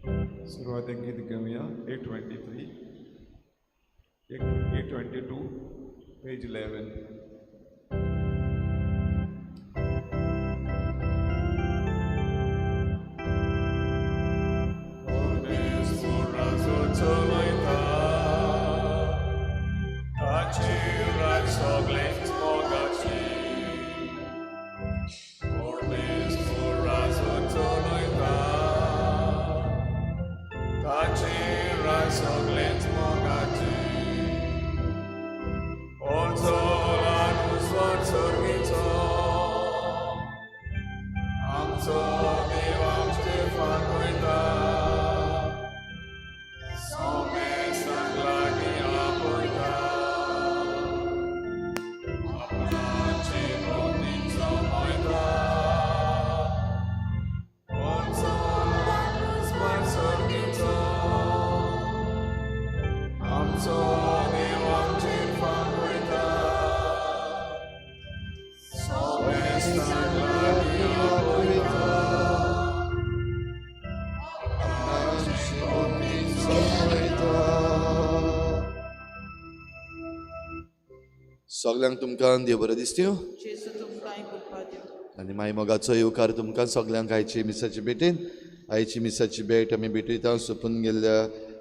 सुरवातेक गीत घेवया 823 822 पेज 11. सगल्यांक तुमकां देव बरें दिसत्यो आनी माय मोगाचो येवकार तुमकां सगल्यांक आयची मिसाची भेटेन. आयची मिसाची भेट आमी भेटयता सोंपून गेल्ल्या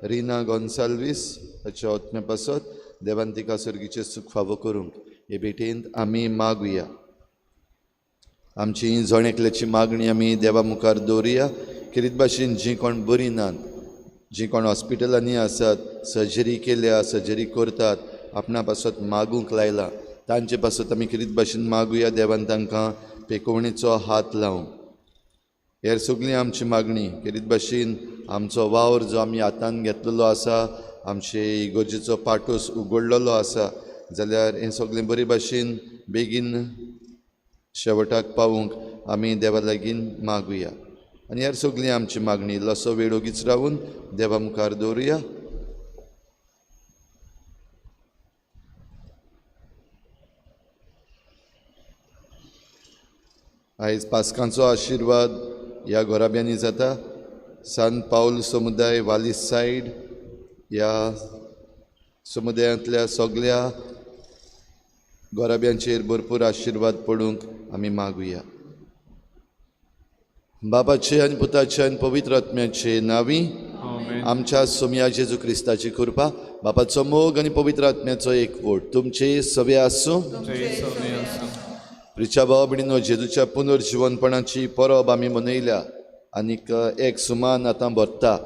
रिना गोन्साल्वीस हाच्या आत्म्या पासत देवान तिका सर्गीचें सूख फावो करूंक हे भेटेंत आमी मागुया. आमची जण एकल्याची मागणी आमी देवा मुखार दवरुया. खेरीत भाशेन जीं कोण बरीं नात, जीं कोण हॉस्पिटलांनी आसात, सर्जरी केल्या, सर्जरी करतात, आपणा पासत मागूंक लायला, तांचे पासत आमी खेरीत भाशेन मागुया देवान तांकां पेकोवणेचो हात लावंक. हेर सगळी आमची मागणी खेरीत भाशेन आमचो वावर जो आमी हातान घेतलेलो आसा, आमचे इगर्जेचो पाटोस उगडलेलो आसा, जाल्यार हें सगळें बरे भाशेन बेगीन शेवटाक पावूंक आमी देवा लागीं मागुया. आनी हेर सगळी आमची मागणी इल्लोसो वेळ ओगीच रावून देवा मुखार दवरुया. आयज पास्कांचो आशिर्वाद ह्या घराब्यांनी जाता. सान पावल समुदाय वालीस सायड ह्या समुदायांतल्या सगळ्या घराब्यांचेर भरपूर आशिर्वाद पडूंक आमी मागुया. बाबाचे आनी पुताचे आनी पवित्र आत्म्याचे नांवी आमच्या सोमया जेजू क्रिस्ताची कृपा, बापाचो मोग आनी पवित्र आत्म्याचो एकवट तुमचे सवे आसूं. प्रिच्या भाव भयणीनो, जेजूच्या पुनर्जिवनपणाची परब आमी मनयल्या आनीक एक सुमान आतां भरता.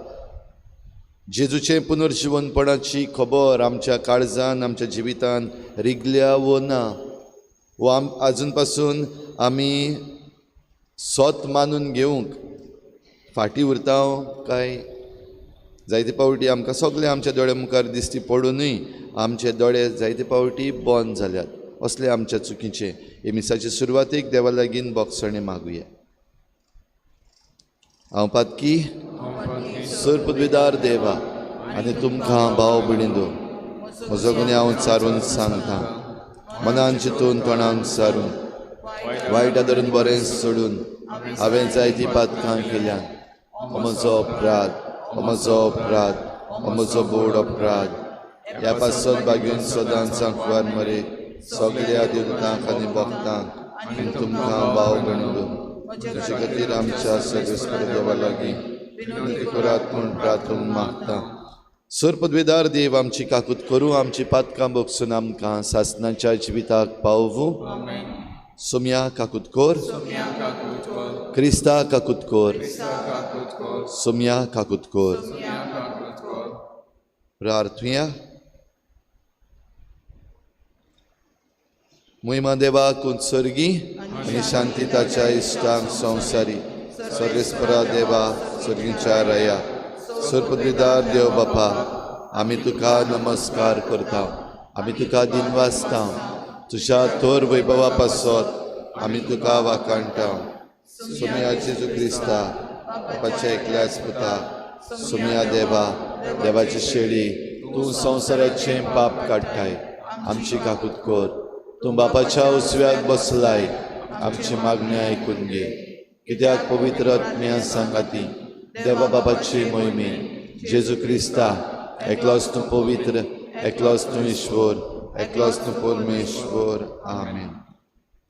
जेजूचे पुनर्जिवनपणाची खबर आमच्या काळजान, आमच्या जिवितान रिगल्या वो ना, वो आजून पासून आमी सोत मानून घेवंक फाटीं उरता काय जायते पावटी आमकां सगळें आमच्या दोळ्या मुखार दिश्टी पडुनूय आमचे दोळे जायते पावटी बंद जाल्यात. असले आमच्या चुकीचे हे मिसाचे सुरवातेक देवा लागीं बोगसणें मागुया. हांव पातकी सर पदवीदार देवा आनी तुमकां भाव भयणींनो म्हजो गुन्यांव सारून सांगता, मनान चिंतून तोंडान सारून वायट धरून बरें सोडून हांवें जायतीं पातकां केल्यात. म्हजो अपराध, म्हजो अपराध, म्हजो बोड अपराध. ह्या पासत बागेवन सदांच सांकवार मरे सगळ्या देवतांक आनी भक्तांक आनी तुमकां भाव भयणींनो तुजे खातीर आमच्या सर्वेस्पर देवा लागीं विनंती करात म्हूण प्रार्थना मागता. सर पदवेदार देव आमची काकूत करूं, आमची पातकां बोगसून आमकां सासनाच्या जिविताक पावूं. सोम्या काकूत कर, क्रिस्ता काकूत कर, सोम्या काकूत कर. प्रार्थुया. मोहिमा देवा कुंसर्गी आनी शांतिताच्या इश्टांक संवसारी सर्वेस्परा देवा सर्गीच्या राया सर्पदविदार देव बापा, आमी तुका नमस्कार करता, आमी तुका दिनवासता. तुज्या थोर वैभवा पासत आमी तुका वाखाणटा. सोमया जेजू क्रिस्ता बापाच्या एकल्याच पुता, सोमया देवा देवाची शेळी, तूं संवसाराचें पाप काडटाय, आमची काकूत कर. तूं बापाच्या उजव्याक बसलाय, आमची मागणी आयकून घे. कित्याक पवित्र आत्म्या सांगाती देवा बाबाचे मोहिमेन जेजू क्रिस्ता एकलोच तूं पवित्र, एकलोच तूं ईश्वर, एकलोच तूं परमेश्वर. आमेन.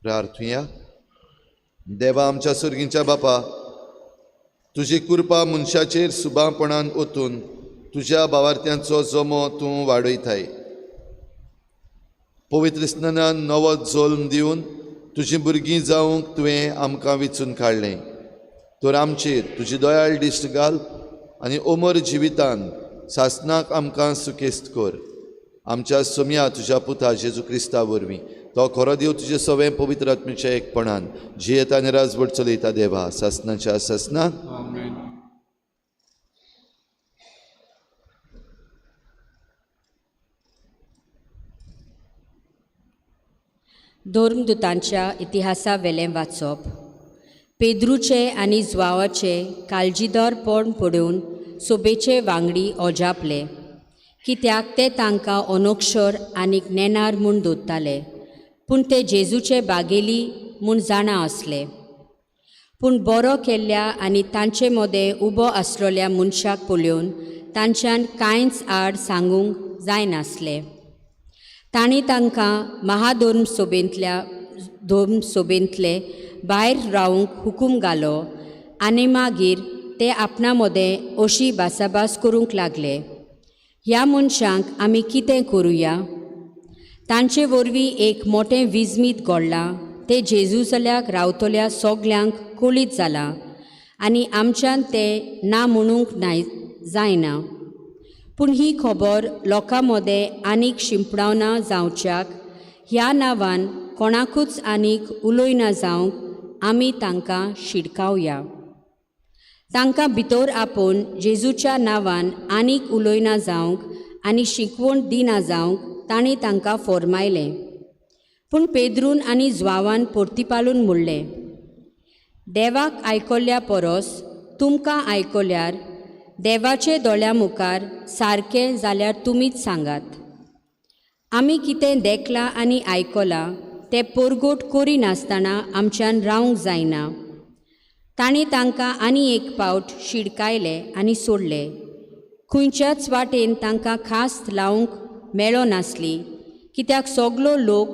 प्रार्थुया. देवा आमच्या सर्गींच्या बापा, तुजी कृपा मनशाचेर सुबापणान ओतून तुज्या भावार्थ्यांचो जमो तूं वाडयताय. पवित्र स्नानान नवो जल्म दिवन तुजीं भुरगीं जावंक तुवें आमकां विचून काडलें. तर आमचेर तुजी दयाळ दिश्ट घाल आनी अमर जिवितान सासनाक आमकां सुखेस्त कर. आमच्या सोम्या तुज्या पुता जेजू क्रिस्ता वरवीं, तो खरो देव तुजे सवें पवित्र आत्म्याच्या एकपणान जियेता आनी राजवट चलयता देवा सासनाच्या सासनाक. आमेन. धर्मदुतांच्या इतिहासा वेलें वाचप. पेद्रूचे आनी ज्वावाचे काळजीदारपण पळोवन सोबेचे वांगडी अजापले, कित्याक ते तांकां अनक्षर आनी नेणार म्हूण दवरताले, पूण ते जेजूचे बागेली म्हूण जाणा आसले. पूण बरो केल्ल्या आनी तांचे मदें उबो आसलेल्या मनशाक पळोवन तांच्यान कांयच आड सांगूंक जायनासलें. तांणी तांकां महाधर्म सोबेंतल्या धर्म सोबेंतले भायर रावंक हुकूम घालो आनी मागीर ते आपणा मदें अशी भासाभास करूंक लागले, ह्या मनशांक आमी कितें करुया? तांचे वरवीं एक मोटें विजमीत घडलां, तें जेजूसल्याक रावतल्या सगल्यांक कळीत जालां आनी आमच्यान तें ना म्हणूंक नाय जायना. पूण ही खबर लोकां मदें आनीक शिंपडावना जावच्याक ह्या नांवान कोणाकूच आनीक उलयना जावंक आमी तांकां शिडकावया. तांकां भितर आपोवन जेजूच्या नांवान आनीक उलयना जावंक आनी शिकवण दिना जावंक तांणी तांकां फॉर्मायलें. पूण पेद्रून आनी ज्वावान परतिपालून म्हणलें, देवाक आयकल्ल्या परस तुमकां आयकल्यार देवाचे दोळ्या मुखार सारकें जाल्यार तुमीच सांगात. आमी कितें देखलां आनी आयकलां तें परगोट करिनासतना आमच्यान रावंक जायना. तांणी तांकां आनी एक पावट शिडकायले आनी सोडले. खंयच्याच वाटेन तांकां खास लावंक मेळनासली, कित्याक सगलो लोक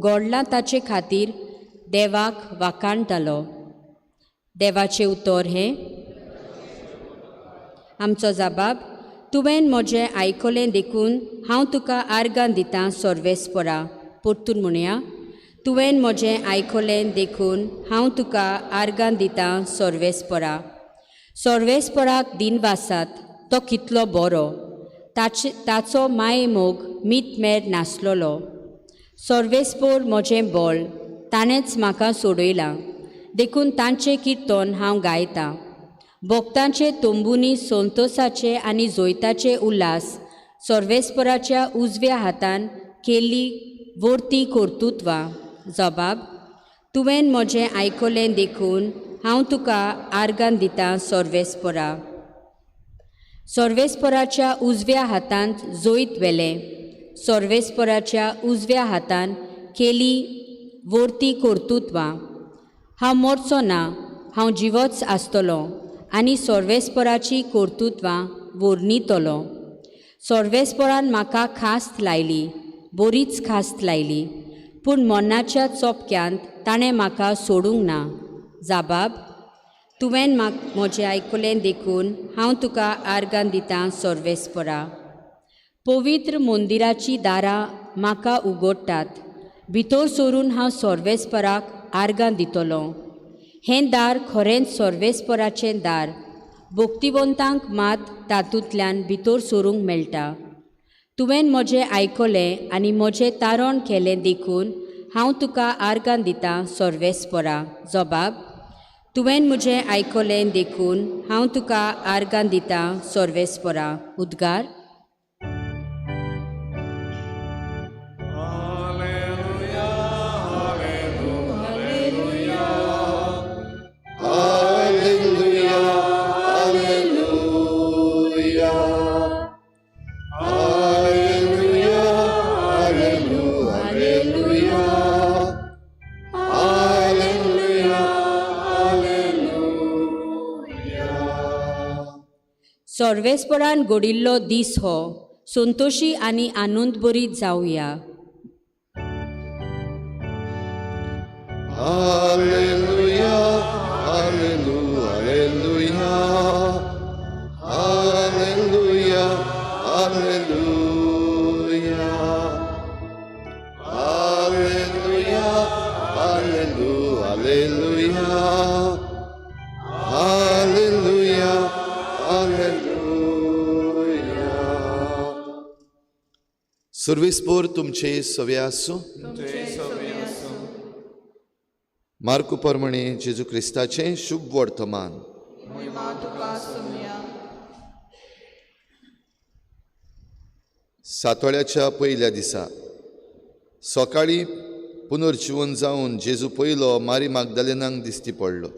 घडला ताचे खातीर देवाक वाखाणटालो. देवाचें उतर हें. आमचो जबाब, तुवें म्हजें आयकलें देखून हांव तुका आर्गां दितां सर्वेस्परा. परतून म्हणया, तुवें म्हजें आयकलें देखून हांव तुका आर्गां दितां सर्वेस्परा. सर्वेस्पराक दिनवासात, तो कितलो बरो, ताचो मायेमोग मीतमेर नासलेलो. सर्वेस्पोर म्हजें बळ, ताणेंच म्हाका सोडयलां, देखून तांचें किर्तन हांव गायतां. भक्तांचे तंबुनी संतोसाचे आनी जैताचे उल्हास सर्वेस्पराच्या उजव्या हातान केल्ली वर्ती कर्तुत्वां. जबाब, तुवें म्हजें आयकलें देखून हांव तुका आर्गां दितां सर्वेस्परा. सर्वेस्पराच्या उजव्या हातांत जैत व्हेलें, सर्वेस्पराच्या उजव्या हातान केली वर्ती कर्तुत्वां. हांव मरचो ना, हांव जिवोच आसतलो आनी सर्वेस्पराची कर्तुत्वां वर्णितलो. सर्वेस्परान म्हाका खास्त लायली, बरीच खास्त लायली, पूण मरणाच्या चोपक्यांत ताणें म्हाका सोडूंक ना. जबाब, तुवें म्हजें आयकलें देखून हांव तुका आर्गां दितां सर्वेस्परा. पवित्र मंदिराचीं दारां म्हाका उगडटात, भितर सरून हांव सर्वेस्पराक आर्गां दितलो. हें दार खरेंच सर्वेस्पराचें दार, भक्तिवंतांक मात तातूंतल्यान भितर सरूंक मेळटा. तुवें म्हजें आयकलें आनी म्हजें तारण केलें देखून हांव तुका आर्गां दितां सर्वेस्परा. जबाब, तुवें म्हजें आयकलें देखून हांव तुका आर्गां दितां सर्वेस्परा. उद्गार. Alleluia, Alleluia, Alleluia, Alleluia, Alleluia, Alleluia. सर्वेस्परान घडिल्लो दीस हो, संतोशी आनी आनंदभरीत जावया. Alleluia, alleluia, alleluia, alleluia, alleluia, alleluia, alleluia, alleluia, alleluia. सुर्विसपोर तुमचे सवे आसूं. मार्कू परमणे जेजू क्रिस्ताचें शुभ वर्तमान. सातोळ्याच्या पयल्या दिसा सकाळीं पुनर्जिवन जावन जेजू पयलो मारी मागदालेनाक दिश्टी पडलो.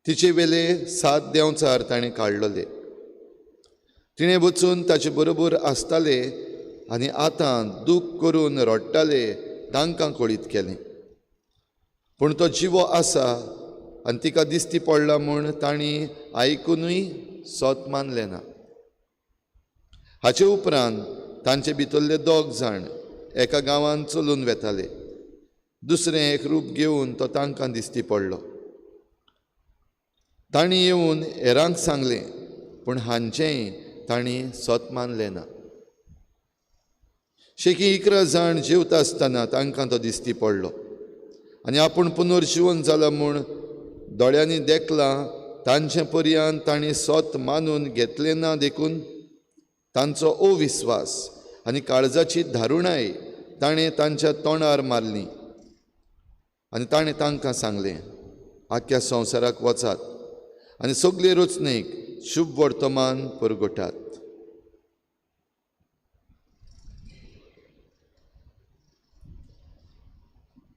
तिचे वेले 7 देंवचार ताणें काडलोले. तिणें वचून ताचे बरोबर आसताले आनी आतां दूख करून रडटाले तांकां कळीत केलें. पूण तो जिवो आसा आनी तिका दिश्टी पडला म्हूण तांणी आयकुनूय सत मानलें ना. हाचे उपरांत तांचे भितरले 2 जाण एका गांवांत चलून वेताले. दुसरें एक रूप घेवन तो तांकां दिश्टी पडलो. तांणी येवन हेरांक सांगलें, पूण हांचेंय तांणी सत मानलें ना. शेकी 11 जाण जेवता आसतना तांकां तो दिश्टी पडलो आनी आपूण पुनर्जिवन जाला म्हूण दोळ्यांनी देखलां तांचे पर्यान तांणी सत मानून घेतलें ना. देखून तांचो अविस्वास आनी काळजाची धारुणाय ताणें तांच्या तोंडार मारली आनी ताणें तांकां सांगलें, आख्ख्या संवसाराक वचात आनी सगळे रचणेक शुभ वर्तमान परगटात.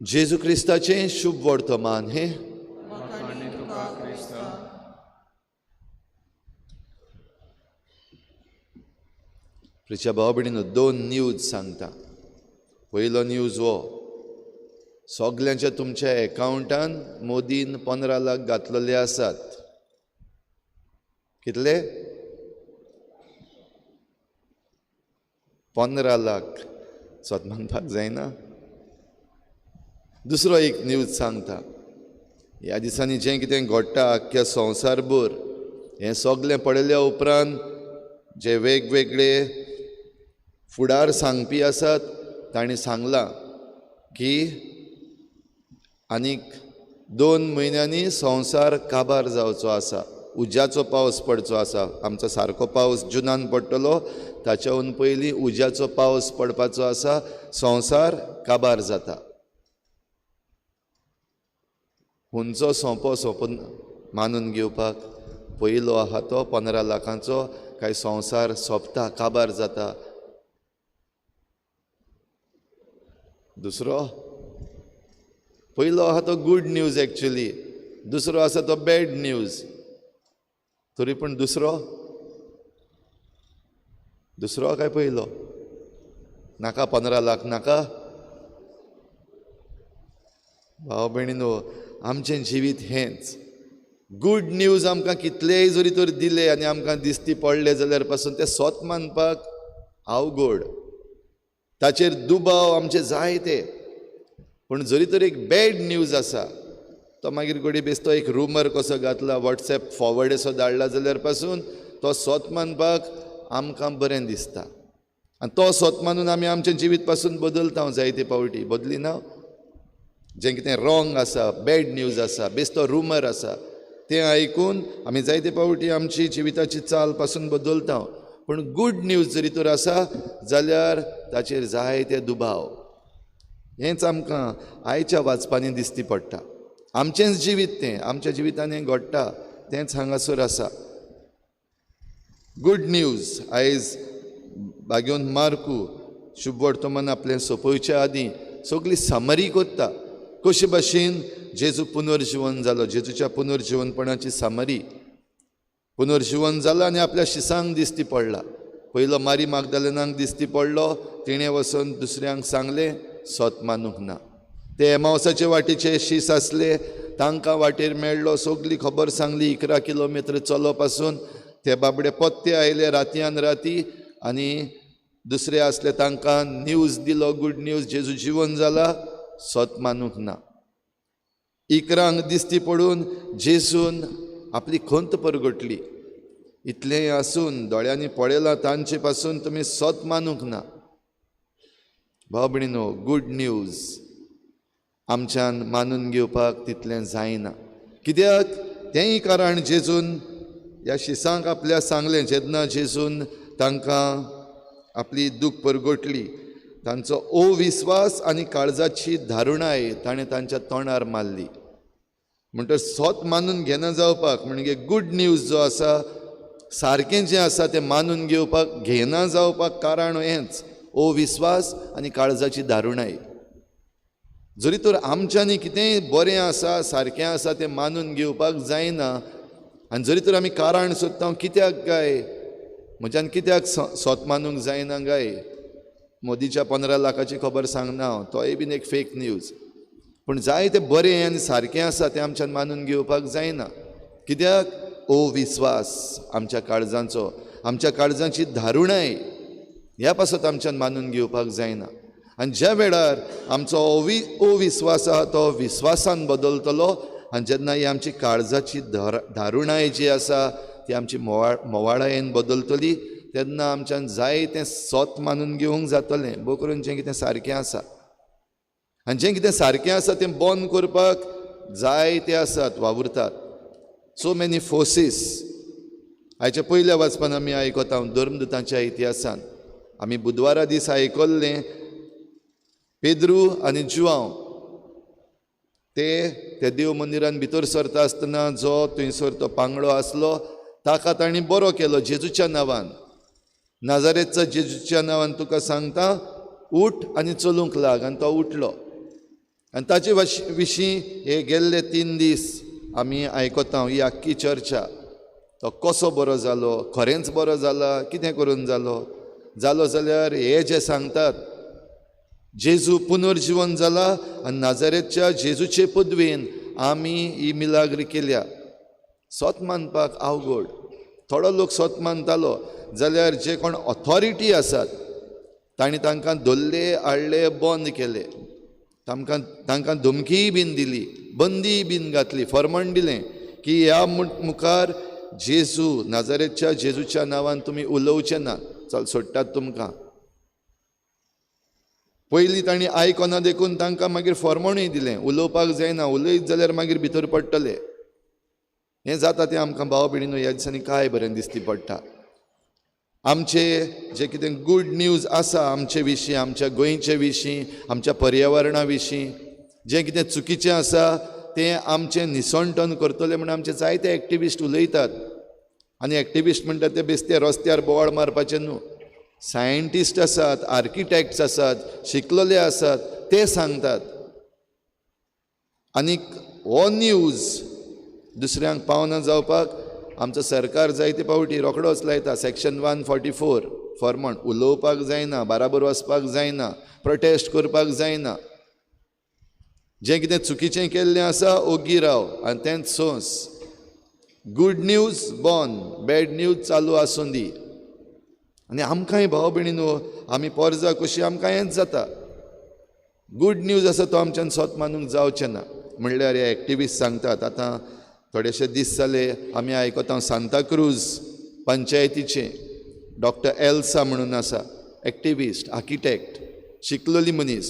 जेजू क्रिस्ताचें शुभ वर्तमान हें. प्रिच्या भाव भयणीनो, 2 न्यूज सांगता. पयलो न्यूज हो, सगल्यांच्या तुमच्या एकावंटान मोदीन 15 लाख घातलेले आसात. कितले? 15 लाख. सत मानपाक जायना. दुसरो एक न्यूज सांगता, ह्या दिसांनी जें कितें घडटा आख्ख्या संवसारभर हें सगलें पळयल्या उपरांत जे वेगवेगळे फुडार सांगपी आसात तांणी सांगलां की आनीक 2 म्हयन्यांनी संवसार काबार जावचो आसा, उज्याचो पावस पडचो आसा. आमचो सारको पावस जुनान पडटलो, ताच्याहून पयलीं उज्याचो पावस पडपाचो आसा. संवसार काबार जाता. हुंचो सोंपो सोंपो मानून घेवपाक पयलो आहा तो 15 लाखांचो, काय संवसार सोंपता, काबार जाता. दुसरो पयलो आहा तो गूड न्यूज एक्चुली, दुसरो आसा तो बॅड न्यूज. तरी पूण दुसरो दुसरो काय पयलो? नाका 15 लाख नाका. भाव भयणीनो, आमचें जिवीत हेंच. गूड न्यूज आमकां कितलेय जरी तर दिले आनी आमकां दिश्टी पडले जाल्यार पासून तें सत मानपाक अवघड, ताचेर दुबाव आमचे जायते. पूण जरी तर एक बॅड न्यूज आसा तो मागीर घडये बेस्तो एक रुमर कसो घातला, वॉट्सएप फॉवर्ड असो धाडला जाल्यार पासून तो सत मानपाक आमकां बरें दिसता आनी तो सत मानून आमी आमचें जिवीत पासून बदलता. जायते पावटी बदली ना, जें कितें रॉंग आसा, बॅड न्यूज आसा, बेस्तो रुमर आसा तें आयकून आमी जायते पावटी आमची जिविताची चाल पासून बदलता. पूण गूड न्यूज जरी तर आसा जाल्यार ताचेर जायते दुबाव. हेंच आमकां आयच्या वाचपांनी दिश्टी पडटा. आमचेंच जिवीत तें, आमच्या जिवितान हें घडटा तेंच हांगासर आसा. गूड न्यूज आयज भाग्योन मार्कू शुभ वर्तमान आपलें सोंपोवच्या आदीं सगळी समरी करता, कशे भाशेन जेजू पुनर्जिवन जालो, जेजूच्या पुनर्जिवनपणाची समरी. पुनर्जिवन जाला आनी आपल्या शिसांक दिश्टी पडला. पयलो मारी मागदालेनाक दिश्टी पडलो, तिणें वचून दुसऱ्यांक सांगलें, सत मानूंक ना. ते एमावसाचे वाटेचे शीस आसले, तांकां वाटेर मेळ्ळो, सगली खबर सांगली. 11 किलोमिटर चलो पासून ते बाबडे पत्ते आयले रातयान राती आनी दुसरे आसले तांकां न्यूज दिलो, गुड न्यूज, जेजू जिवन जाला, सत मानूंक ना. 11 दिसती पडून जेजून आपली खंत परगटली. इतलेंय आसून दोळ्यांनी पळयलां तांचे पासून तुमी सत मानूंक ना. भाव भयणीनो, गुड न्यूज आमच्यान मानून घेवपाक तितलें जायना. कित्याक? तेंय कारण जेजून ह्या शिसांक आपल्या सांगलें. जेन्ना जेजून तांकां आपली दूख परगटली, तांचो अविस्वास आनी काळजाची धारुणाय ताणें तांच्या तोंडार मारली. म्हणटच सत मानून घेना जावपाक, म्हणजे गुड न्यूज जो आसा, सारकें जें आसा तें मानून घेवपाक घेना जावपाक कारण हेंच, अविस्वास आनी काळजाची धारुणाय. जरी तर आमच्यांनी कितेंय बरें आसा, सारकें आसा तें मानून घेवपाक जायना, आनी जरी तर आमी कारण सोदता कित्याक काय म्हज्यान कित्याक सत मानूंक जायना काय, मोदीच्या 15 लाखाची खबर सांगना हांव, तोय बीन एक फेक न्यूज, पूण जाय तें बरें आनी सारकें आसा तें आमच्यान मानून घेवपाक जायना. कित्याक? अविस्वास आमच्या काळजांचो, आमच्या काळजांची धारुणाय ह्या पासत आमच्यान मानून घेवपाक जायना. आनी ज्या वेळार आमचो अविस्वास आहा तो विस्वासान बदलतलो, आनी जेन्ना ही आमची काळजाची धारुणाय जी आसा ती आमची मोवाळायेन बदलतली, तेन्ना आमच्यान जाय तें सत मानून घेवंक जातलें, भोव करून जें कितें सारकें आसा. आनी जें कितें सारकें आसा तें बंद करपाक जाय ते आसात वावुरतात. So many forces. आयच्या पयल्या वाचपान आमी आयकता धर्मदूतांच्या इतिहासान, आमी बुधवारा दीस आयकल्लें पेद्रू आनी जुआंव ते त्या देव मंदिरान भितर सरता आसतना जो थंयसर तो पांगडो आसलो ताका तांणी बरो केलो जेजूच्या नांवान. नाजारेतच्या जेजूच्या नांवान तुका सांगता, उठ आनी चलूंक लाग. आनी तो उठलो. आनी ताचे विशीं हे गेल्ले 3 दीस आमी आयकता ही आख्खी चर्चा. तो कसो बरो जालो, खरेंच बरो जाला, कितें करून जालो, जालो जाल्यार हे जे सांगतात जेजू पुनर्जिवन जाला आनी नाजारेतच्या जेजूचे पदवेन आमी ही मिलाग्री केल्या. सत मानपाक अवघड. थोडो लोक सत मानतालो जाल्यार जे कोण ऑथॉरिटी आसात तांणी तांकां धरले, हाडले, बंद केले, तांकां धमकीय बीन दिली, बंदीय बीन घातली, फर्मान दिलें की ह्या मुखार जेजू, नाजारेतच्या जेजूच्या नांवान तुमी उलोवचे ना, चल सोडटात तुमकां. पयलीं तांणी आयकना देखून तांकां मागीर फॉर्मणूय दिलें, उलोवपाक जायना, उलयत जाल्यार मागीर भितर पडटले. हें जाता तें आमकां भाव भयणीनो ह्या दिसांनी काय बरें दिसती पडटा. आमचे जे कितें गुड न्यूज आसा आमचे विशीं, आमच्या गोंयचे विशीं, आमच्या पर्यावरणा विशीं जें कितें चुकीचें आसा तें आमचें निसणटन करतले म्हूण आमचे जायते एक्टिविस्ट उलयतात. आनी एक्टिविस्ट म्हणटात ते बेस्ते रस्त्यार बोवाळ मारपाचें न्हू, सायंटिस्ट आसात, आर्किटेक्ट्स आसात, शिकलेले आसात, ते सांगतात. आनीक हो न्यूज दुसऱ्यांक पावना जावपाक आमचो सरकार जायते फावटी रोखडोच लायता सेक्शन 144 फॉर्मण, उलोवपाक जायना, बाराबर वचपाक जायना, प्रोटेस्ट करपाक जायना, जें कितें चुकीचें केल्लें आसा ओगी राव आनी तेंच सोंस. गुड न्यूज बंद, बॅड न्यूज चालू आसूं दी. आनी आमकांय भाव भयणीनो आमी पोरजा कशी आमकां हेंच जाता. गुड न्यूज आसा तो आमच्यान सत मानूंक जावचें ना. म्हणल्यार हे एक्टिविस्ट सांगतात. आतां थोडेशे दीस जाले आमी आयकता सांताक्रूज पंचायतीचे डॉक्टर एल्सा म्हणून आसा, एक्टिविस्ट, आर्किटेक्ट, शिकलेली मनीस,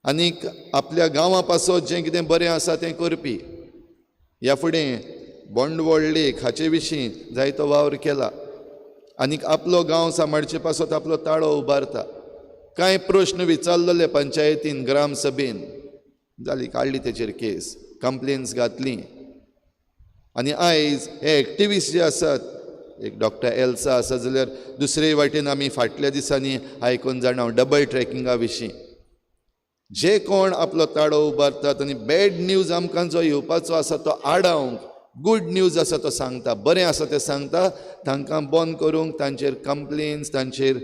आनीक आपल्या गांवा पासत जें कितें बरें आसा तें करपी. ह्या फुडें बोंडवळ लेक हाचे विशीं जायतो वावर केला आनीक आपलो गांव सांबाळचे पासत आपलो ताळो उबारता. कांय प्रश्न विचारलेले पंचायतीन, ग्राम सभेन, जाली काडली तेचेर केस, कंप्लेन्स घातली. आनी आयज हे एक्टिविस्ट जे आसात, एक डॉक्टर एल्सा आसा जाल्यार दुसरे वाटेन आमी फाटल्या दिसांनी आयकून जाणा डबल ट्रॅकिंगा विशीं जे कोण आपलो ताळो उबारतात आनी बॅड न्यूज आमकां जो येवपाचो आसा तो आडावंक गुड न्यूज आसा तो सांगता, बरें आसा तें सांगता, तांकां बंद करूंक तांचेर कंप्लेन्स, तांचेर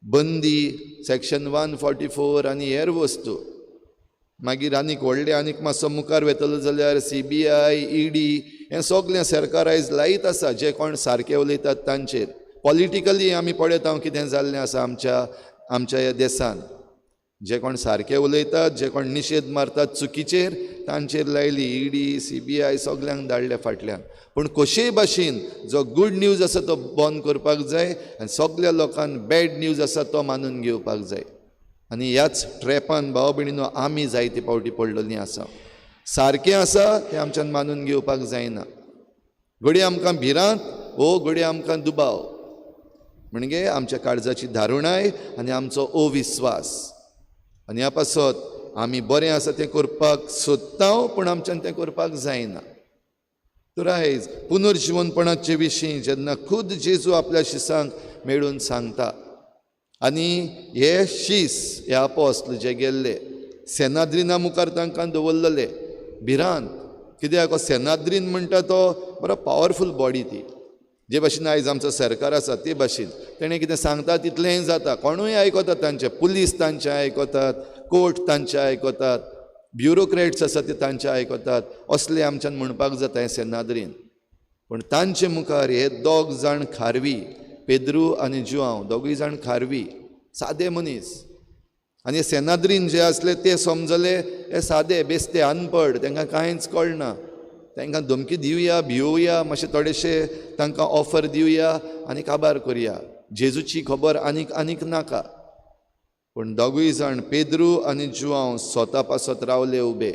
बंदी, सेक्शन 144 आनी हेर वस्तू. मागीर आनीक व्हडले आनीक मातसो मुखार वेतलो जाल्यार CBI, ED हें सगलें सरकार आयज लायत आसा जे कोण सारके उलयतात तांचेर. पॉलिटिकली आमी पळयता कितें जाल्लें आसा आमच्या आमच्या ह्या देसान. जे कोण सारके उलयतात, जे कोण निशेध मारतात चुकीचेर, तांचेर लायली ईडी, सीबीआय, सगल्यांक धाडले फाटल्यान. पूण कशेय भाशेन जो गूड न्यूज आसा तो बंद करपाक जाय आनी सगल्या लोकांक बॅड न्यूज आसा तो मानून घेवपाक जाय. आनी ह्याच ट्रॅपान भाव भयणीनो आमी जायते फावटी पडलेलीं आसा. सारकें आसा तें आमच्यान मानून घेवपाक जायना. घडये आमकां भिरांत वो घडये आमकां दुबाव, म्हणजे आमच्या काळजाची धारुणाय आनी आमचो अविस्वास. आनी ह्या पासत आमी बरें आसा तें करपाक सोदता पूण आमच्यान तें करपाक जायना. तर आयज पुनर्जिवनपणाचे विशीं जेन्ना खुद जेजू आपल्या शिसांक मेळून सांगता आनी हे शीस हे आपोस्ल जे गेल्ले सेनाद्रिना मुखार तांकां दवरलेले भिरांत, कित्याक सेनाद्रीन म्हणटा तो बरो पावरफूल बॉडी ती, जे भाशेन आयज आमचो सरकार आसा ते भाशेन तेणें कितें सांगता तितलेंय जाता, कोणूय आयकता तांचें, पुलीस तांचें आयकतात, कोर्ट तांचें आयकतात, ब्युरोक्रेट्स आसा ते तांचें आयकतात, असलें आमच्यान म्हणपाक जाता हें सेनाद्रीन. पूण तांचे मुखार हे दोग जाण खारवी, पेद्रू आनी जुआंव, दोगूय जाण खारवी, सादे मनीस. आनी सेनाद्रीन जे आसले ते समजले हे सादे बेस्ते अनपड, तांकां कांयच कळना, तांकां धमकी दिवया, भियोवया, मातशें थोडेशें तांकां ऑफर दिवया आनी काबार करया, जेजूची खबर आनीक आनीक नाका. पूण दोगूय जाण पेद्रू आनी जुआंव स्वता पासत रावले उबे,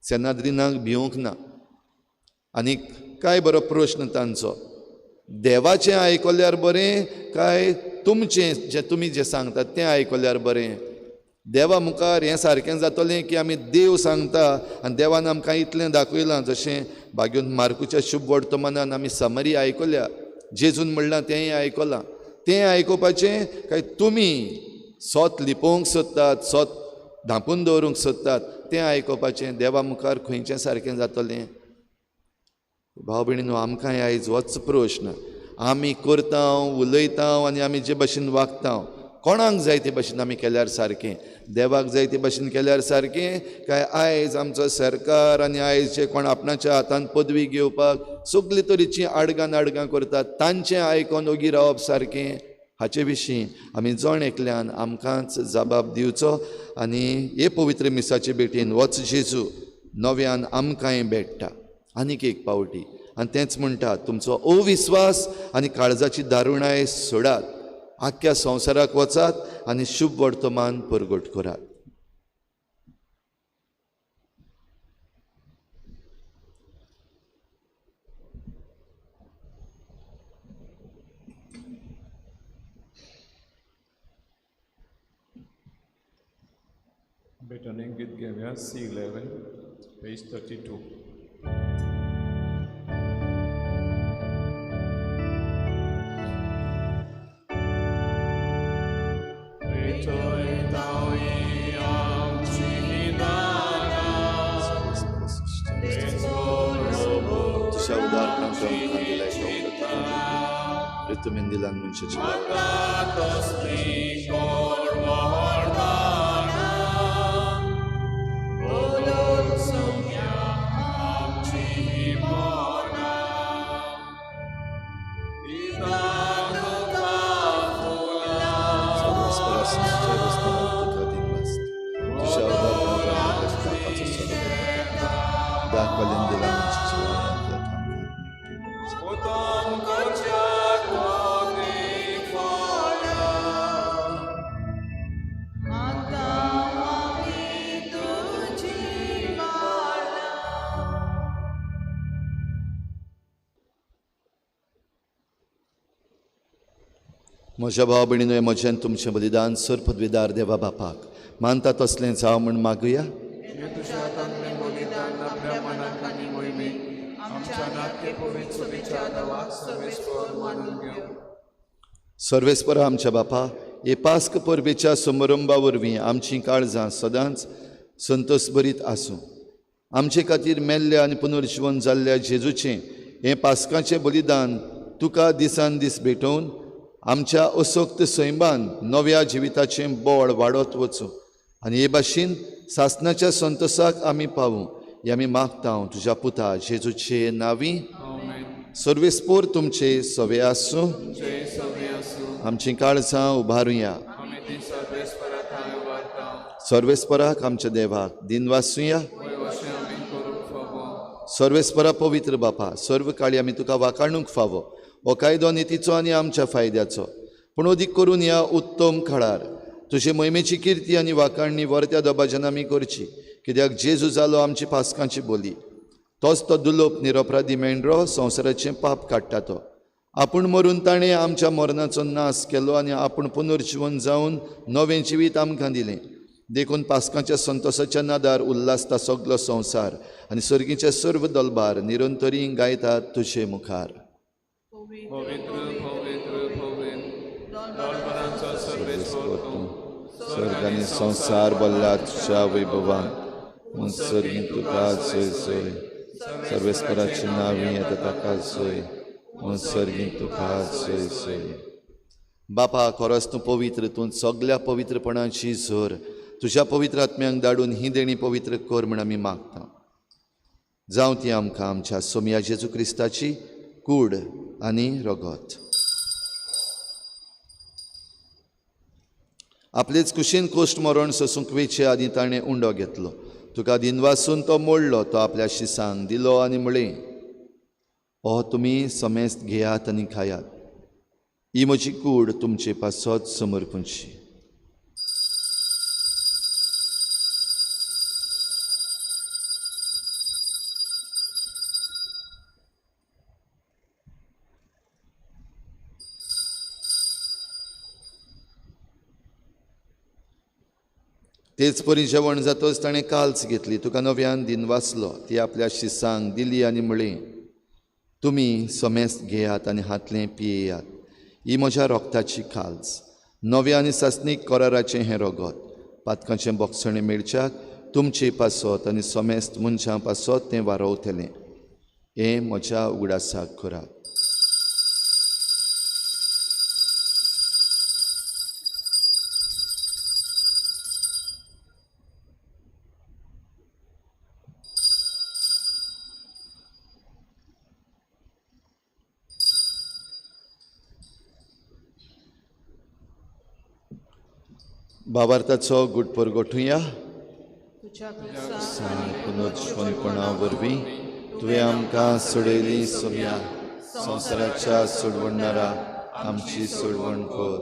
सेनाद्रिनाक भिवंक ना. आनी काय बरो प्रश्न तांचो, देवाचें आयकल्यार बरें काय तुमचें जें तुमी जें सांगतात तें आयकल्यार बरें? देवा मुखार हें सारकें जातलें की आमी देव सांगता आनी देवान आमकां इतलें दाखयलां, जशें भाग्योन मार्कूच्या शुभ वर्तमानान आमी समरी आयकल्या, जेजून म्हणलां तेंय आयकलां, तें आयकुपाचें काय तुमी सोत लिपोवंक सोदतात, सोत धांपून दवरूंक सोदतात तें आयकुपाचें? देवा मुखार खंयचें सारकें जातलें? भाव भयणीनो, आमकांय आयज होच प्रश्न, आमी करता, उलयता आनी आमी जे भाशेन वागता, कोणाक जाय ते भाशेन आमी केल्यार सारकें, देवाक जाय ते भाशेन केल्यार सारकें काय आयज आमचो सरकार आनी आयज जे कोण आपणाच्या हातान पदवी घेवपाक सगळे तरेचीं आडगां नाडगां करतात तांचें आयकोन ओगी रावप सारकें? हाचे विशीं आमी जण एकल्यान आमकांच जबाब दिवचो. आनी हे पवित्र मिसाचे भेटीन वच जेजू नव्यान आमकांय भेट्टा आनीक एक पावटी, आनी तेंच म्हणटा, तुमचो अविस्वास आनी काळजाची दारुणाय सोडात, आख्ख्या संवसाराक वचात आनी शुभ वर्तमान परगट करात. भेटणे गीत घेवया C11 page 32. तुझ्या उदाहरणांत आमकां दिलाय तुमी दिलान मनशाची म्हज्या भाव भयणीनो, म्हजें तुमचें बलिदान सर्पद्विदार देवा बापाक मानता तसलें जावं म्हूण मागुया. सर्वेस्परा आमच्या बापा, हे पास्क परबेच्या समारंभा वरवीं आमचीं काळजां सदांच संतोषभरीत आसूं. आमचे खातीर मेल्ल्या आनी पुनर्जिवन जाल्ल्या जेजूचें हें पास्काचें बलिदान तुका दिसान दीस भेटोवन आमच्या असक्त सैमान नव्या जिविताचें बळ वाडत वचूं आनी हे भाशेन सासणाच्या संतोसाक आमी पावूं. हे आमी मागता तुज्या पुता जेजूचे नांवी. सर्वेस्पोर तुमचे सवे आसूं. आमचीं काळजां उबारुया. सर्वेस्पराक आमच्या देवाक दिनवासुया. सर्वेस्परा पवित्र बापा, सर्व काळी आमी तुका वाखाणूंक फावो. हो कायदो नितीचो आनी आमच्या फायद्याचो, पूण अदीक करून ह्या उत्तम काळार तुजे मोहिमेची किर्ती आनी वाखाणणी वर्त्या दबाज्यान आमी करची. कित्याक जेजू जालो आमची पास्कांची बोली, तोच तो दुलोप निरपराधी मेंढरो संवसाराचें पाप काडटा. तो आपूण मरून ताणें आमच्या मरणाचो नाश केलो आनी आपूण पुनर्जिवन जावन नवें जिवीत आमकां दिलें. देखून पास्कांच्या संतोसाच्या नादार उल्हासता सगलो संवसार आनी सर्गीचे सर्व दलबार निरंतरी गायतात तुजे मुखार. स्वर्ग आनी संवसार भरला तुज्या वैभवान, म्हूण सर्गीं तुका जय जय. सर्वेस्पराची नांवी येता ताका जय, म्हूण सर्गीं तुका जय जय. बापा, खरोच तूं पवित्र, तूं सगल्या पवित्रपणाची झर. तुज्या पवित्र आत्म्यांक धाडून ही देणी पवित्र कर म्हण आमी मागता. जावं ती आमकां आमच्या सोमया जेजू क्रिस्ताची कूड आनी रगत. आपलेच कुशीन कोश्ट मरण सोसूंक वेचे आदी ताणें उंडो घेतलो. तुका दिनवासून तो मोडलो, तो आपल्या शिसांक दिलो आनी म्हळें, हो तुमी समेस्त घेयात आनी खायात, ही म्हजी कूड तुमचे पासत समर्पणची. तेच परी जेवण जातच ताणें काल्स घेतली, तुका नव्यान दिनवासलो, ती आपल्या शिसांक दिली आनी म्हळें, तुमी समेस्त घेयात आनी हातलें पियेयात, ही म्हज्या रोगताची काल्स, नव्या आनी सासणीक कराराचें हें रगत, पातकांचें बोगसणें मेळच्याक तुमचे पासत आनी समेस्त मनशां पासत तें वारोवतलें. हें म्हज्या उगडासाक करात. भावार्थाचो गुट परगटुया. पुनर्जिवनपणा वरवीं तुवें आमकां सोडयली सोमया, संवसाराच्या सोडवणणारा आमची सोडवण कर.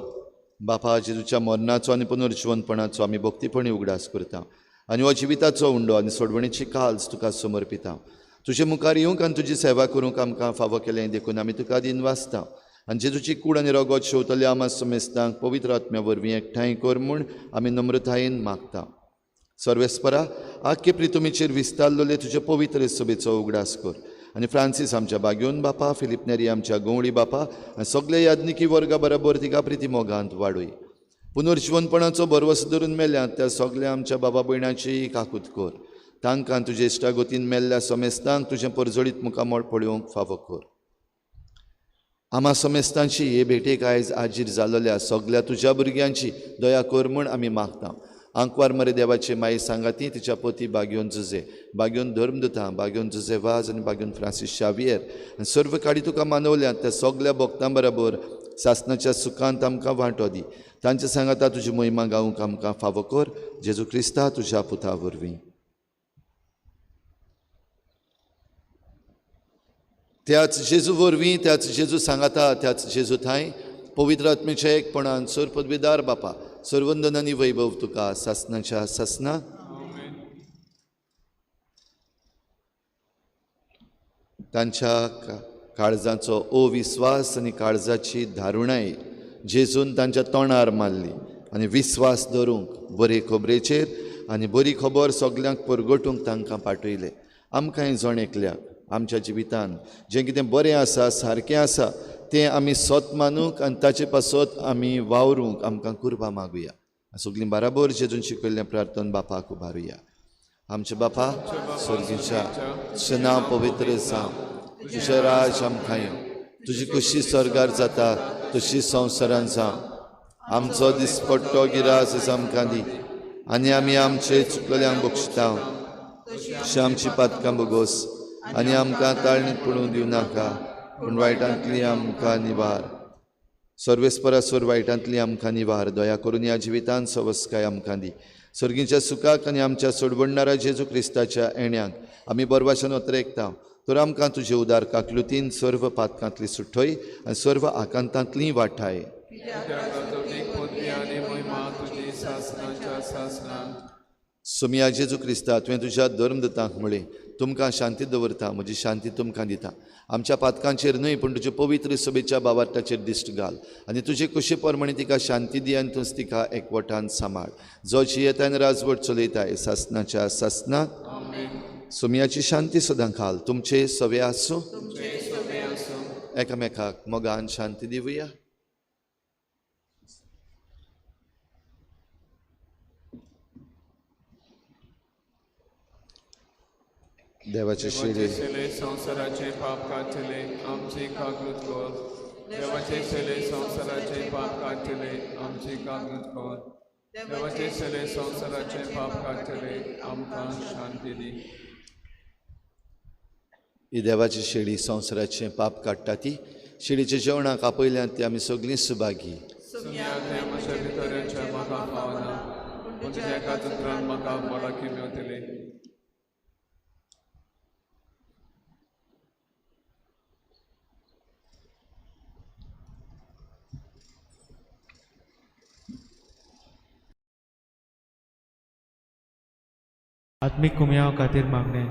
बापा, जेजूच्या मरणाचो आनी पुनर्जिवनपणाचो आमी भक्तीपणी उगडास करता आनी हो जिविताचो उंडो आनी सोडवणीची काल्स तुका समर्पिता. तुजे मुखार येवंक आनी तुजी सेवा करूंक आमकां फावो केलें देखून आमी तुका दिनवासता. आनी जेजूची कूड आनी रगत शेवतल्या आमा समेस्तांक पवित्र आत्म्या वरवीं एकठांय कर म्हूण आमी नम्रतायेन मागता. सर्वेस्परा, आख्खे प्रितुमीचेर विस्तारलेले तुजे पवित्र सभेचो उगडास कर आनी फ्रांसीस आमच्या बाग्योन बापा, फिलीप नेरी आमच्या गवळी बापा आनी सगळे याज्ञिकी वर्गा बराबर तिका प्रिती मोगांत वाडय. पुनर्जिवनपणाचो भरवस धरून मेल्यात त्या सगळ्या आमच्या बाबा भयणाची काकूत कर. तांकां तुजे इश्टागतीन मेल्ल्या समेस्तांक तुजें परजळीत मुखामळ पळोवंक फावो कर. आमा समेस्तांची हे भेटेक आयज आजीर जाल्ल्या सगल्या तुज्या भुरग्यांची दया कर म्हूण आमी मागता. आंकवार मरे देवाचे माई सांगाती तिच्या पती बाग्योन जुजे, बाग्योन धर्मदुता, बाग्योन जुजे वाज आनी बाग्योन फ्रांसीस शावियर आनी सर्व काडी तुका मानवल्यात त्या सगल्या भक्तां बराबर सासनाच्या सुखांत आमकां वांटो दी. तांचे सांगाता तुजी मोहिमा गावंक आमकां फावो कर. जेजू क्रिस्ता तुज्या पुता वरवीं. त्याच जेजू वरवीं, त्याच जेजू सांगाता, त्याच जेजू थांय पवित्र आत्मेच्या एकपणान सर पदवीदार बापा, सर्वंदन आनी वैभव तुका सासनाच्या सासना. तांच्या काळजाचो अविस्वास आनी काळजाची धारुणाय जेजून तांच्या तोंडार मारली आनी विस्वास धरूंक बरे खबरेचेर आनी बरी खबर सगल्यांक परगटूंक तांकां पाठयले. आमकांय जण एकल्याक आमच्या जिवितान जें कितें बरें आसा, सारकें आसा तें आमी सत मानूंक आनी ताचे पासत आमी वावरूंक आमकां कुर्बा मागुया. सगलीं बराबर जेजून शिकयल्लें प्रार्थन बापाक उबारुया. आमचे बापा स्वर्गीच्या, तुजें नांव पवित्र जावं, तुजें राज आमकां येवं, तुजी खुशी स्वर्गार जाता तशी संवसारान जावं. आमचो दिसपट्टो गिरास आमकां दी आनी आमी आमचे चुकलेल्यांक बक्षिता, आमची पातकां बोगोस आनी आमकां ताळणीत पडूंक दिवं नाका, पूण वायटांतली आमकां निवार. सर्वेस्परासोर वायटांतली आमकां निवार. दया करून ह्या जिवितान सवस्काय आमकां दी. सर्गीच्या सुखाक आनी आमच्या सोडवणणारा जेजू क्रिस्ताच्या येण्याक आमी बरवाशन ओतरेकता. तर आमकां तुजे उदार काकलुतीन सर्व पातकांतली सुठय आनी सर्व आकांतांतली वाठाय. सोमिया जेजू क्रिस्ता, तुवें तुज्या धर्मदूतांक म्हळें, तुमकां शांती दवरता, म्हजी शांती तुमकां दिता. आमच्या पातकांचेर न्हय पूण तुजे पवित्र सभेच्या बावार्थाचेर दिश्ट घाल आनी तुजे कुशी प्रमाणे तिका शांती दी आनी तूंच तिका एकवटान सांबाळ. जो जियेता आनी राजवट चलयताय सासनाच्या सासनाक. सोमियाची शांती सदां घाल. तुमचे सवे आसूं. एकामेकाक मोगान शांती दिवया. देवाचे शिले संवसाराचे पाप काडटले आमची कागूत कर. देवाचे शिले संवसाराचे पाप काडटले आमची कागूत कर. देवाचे शिले संवसाराचे पाप काडटले आमकां शांती दी. ही देवाची शेळी संवसाराचें पाप काडटा ती शेळीच्या जेवणाक आपयल्यान ती आमी सगळीं सुभागी. म्हज्या भितरच्या म्हाका फावना, पूण तुज्या एका उतरान म्हाका भलायकी मेवतली. आत्मीक कुमयाव खातीर मागणें.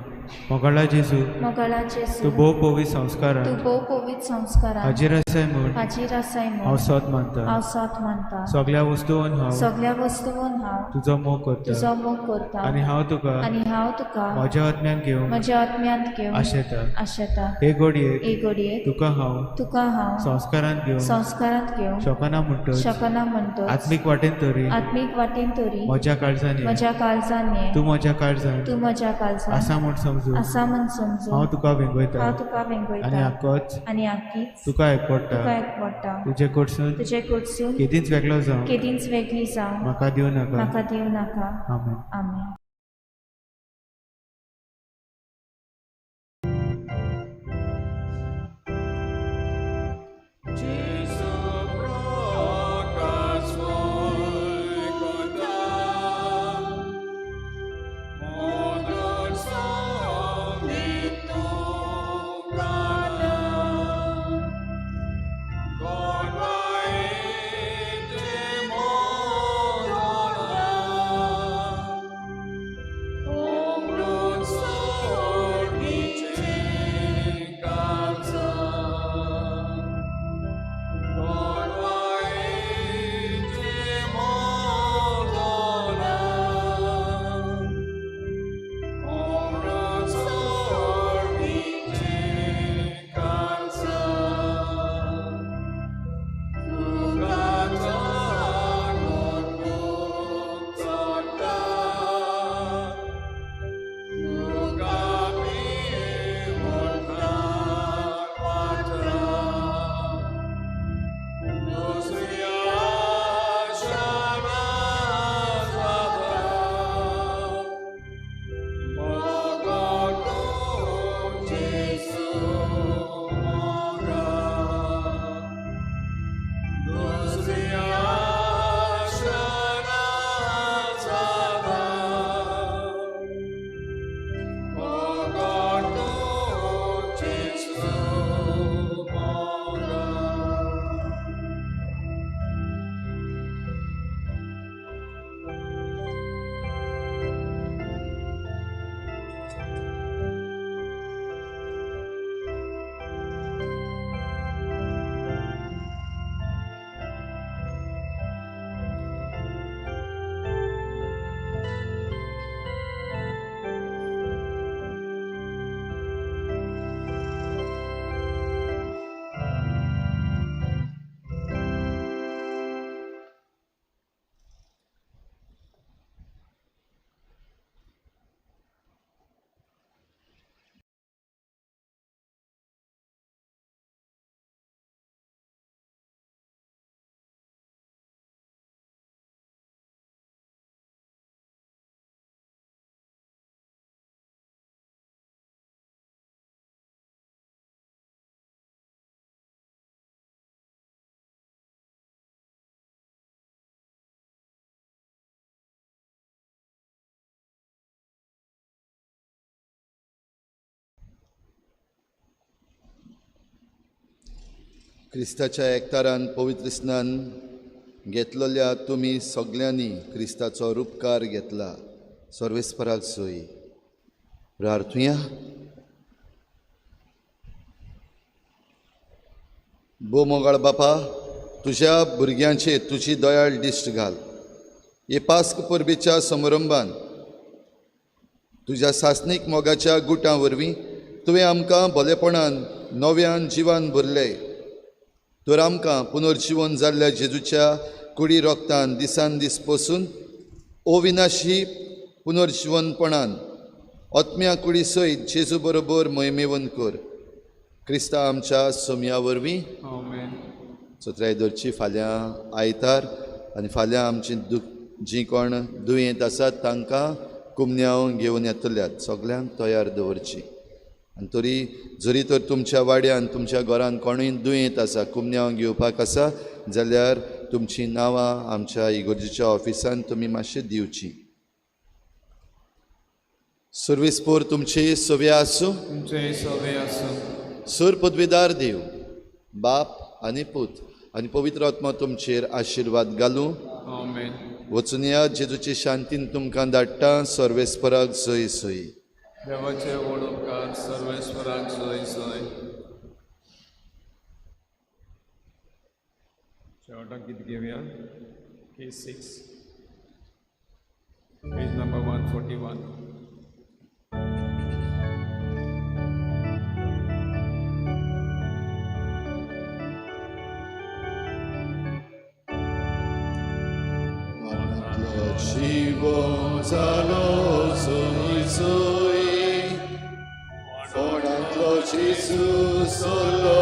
मोगाळा जेजू, मोगाळा जेजू, तूं भोव पवित्र संस्कारान, तूं भोव पवित्र संस्कारान हाजीर आसाय म्हूण, हाजीर आसाय म्हूण हांव सोद मानता. हांव सोद मानता. सगळ्या वस्तून हांव, सगळ्या वस्तून हांव तुजो मोग करता, तुजो मोग करता आनी हांव तुका, आनी हांव तुका म्हज्या आत्म्यान घेवंक, म्हज्या आत्म्यांत घेवंक आशेता. आशेता. हे घडयेक, हे घडयेक तुका हांव, तुका हांव संस्कारांत घेवंक, संस्कारांत घेवंक शकना म्हणटच, शकना म्हणटच, आत्मीक वाटेन तरी, आत्मीक वाटेन तरी म्हज्या काळजान ये, म्हज्या काळजान ये, तूं म्हज्या काळजान, तूं म्हज्या काळजान आसा म्हूण समजून, आसा म्हूण समजून, हांव तुका वेंगयता, हांव तुका वेंगयता आनी आकोच, आनी आकीच तुका एकवडटा, तुका एकवडटा. तुजे कडसून, तुजे कडसून केदींच वेगळो जावं, केदींच वेगळी जावं म्हाका दिवं नाका. म्हाका दिवं नाका. आमेन. आमेन. क्रिस्ताच्या एकतारान पवित्र स्नान घेतलेल्या तुमी सगल्यांनी क्रिस्ताचो रुपकार घेतला. सर्वेस्पराक सोय प्रार्थुया. भो मोगाळ बापा, तुज्या भुरग्यांचेर तुजी दयाळ दिश्ट घाल. हे पास्क परबेच्या समारंभान तुज्या सासणीक मोगाच्या गुटां वरवीं तुवें आमकां भलेपणान नव्यान जिवान भरले. तर आमकां पुनर्जिवन जाल्ल्या जेजूच्या कुडी रोगतान दिसान दीस पसून अविनाशी पुनर्जिवनपणान आत्म्या कुडी सयत जेजू बरोबर मोहिमेवन कर. क्रिस्ता आमच्या सोमया वरवीं. आमेन. सत्राय धरची फाल्यां आयतार आनी फाल्यां आमची जीं कोण दुयेंत आसात तांकां कुमन्यांव घेवन येतल्यात. सगल्यांक तयार दवरची. आनी तरी जरी तर तुमच्या वाड्यान तुमच्या घरान कोणूय दुयेंत आसा कुमन्यांव घेवपाक आसा जाल्यार तुमचीं नांवां आमच्या इगोर्जीच्या ऑफिसान तुमी मातशें दिवचीं. सर्वीस पोर तुमची सव्या आसूं. तुमचे सवे आसूं. सूर पदवीदार देव बाप आनी पूत आनी पवित्र आत्मा तुमचेर आशिर्वाद घालूं. आमेन. वचून या जेजूची शांतीन तुमकां धाडटा. सर्वेस्पराक जय सोय. देवाचे व्हड उपकार सर्वेश्वराक जय जय. शेवटाक गीत घेवया. K 6, page number 141. मनांतलो जिवो जालो सोय सोय, फोणांतलो जेजू सोलो.